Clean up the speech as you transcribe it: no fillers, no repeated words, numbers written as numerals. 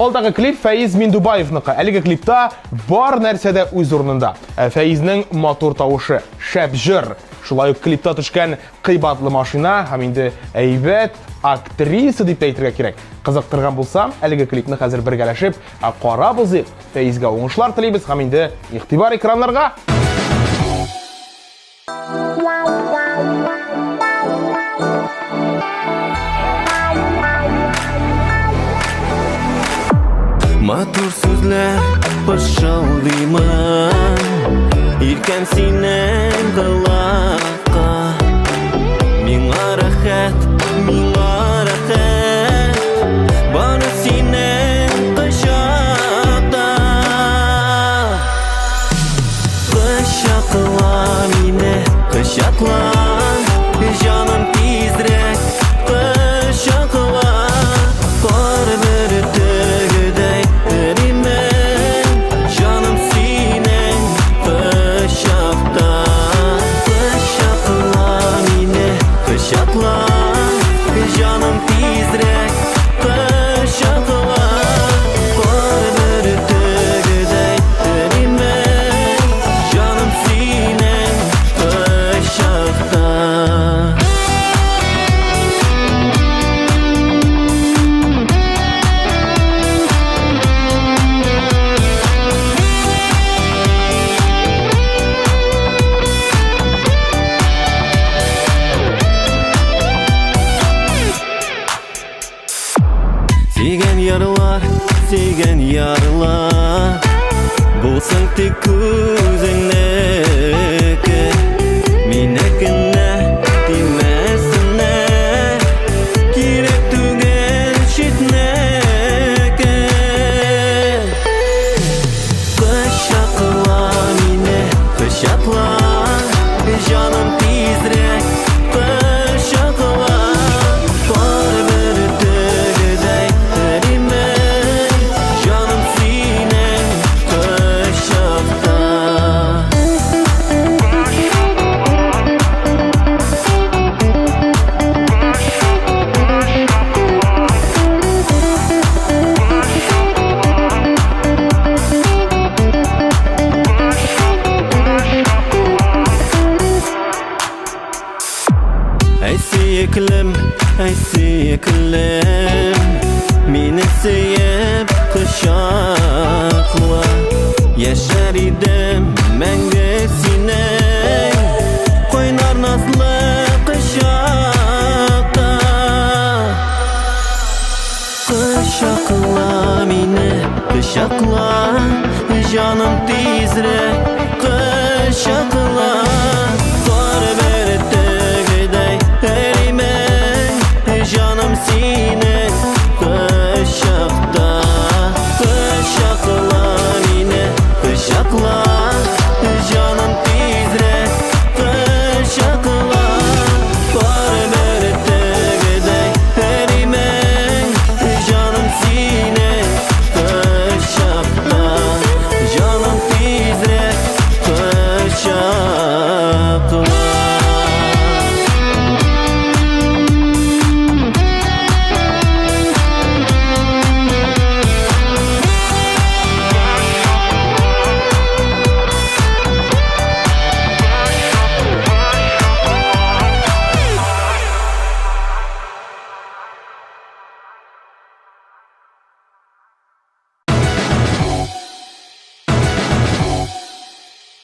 Алдагы клип Фәиз Миндубаевныкы. Әлеге клипта бар нәрсә дә үз урынында. Ә Фәизнең матур тавышы, шәп җыр, шулай ук клипта төшкән кыйбатлы машина һәм инде әйбәт актриса дип тә әйтергә кирәк. Кызыктырган булса, әлеге клипны хәзер бергәләшеп карап узыйк. Фәизгә уңышлар телибез һәм инде игътибар экраннарга! Матур сүзләр пышылдыймын Иркәм синең колакка. Миңа рәхәт, миңа рәхәт, бары синең кочакта. Кочакла мине, кочакла, җаным, тизрәк кочакла. Кар бөртегедәй эримен, җаным, синең кочакта. Кочакла мине, кочакла, җаным, тизрәк кочакла. Кар бөртегедәй эримен, җаным, синең кочакта. Сөйгән ярлар, сөйгән ярлар булсын тик үзеңнеке, минекенә тимәсеннәр, кирәк түгел читнеке. Кочакла мине, кочакла, җаным, тизрәк кочакла. Кар бөртегедәй эримен, җаным, синең кочакта. Әй, сөеклем, әй, сөеклем, мине сөеп кочакла. Яшәр идем мәңге синең кайнар назлы кочакта. Кочакла мине, кочакла, җаным, тизрәк кочакла.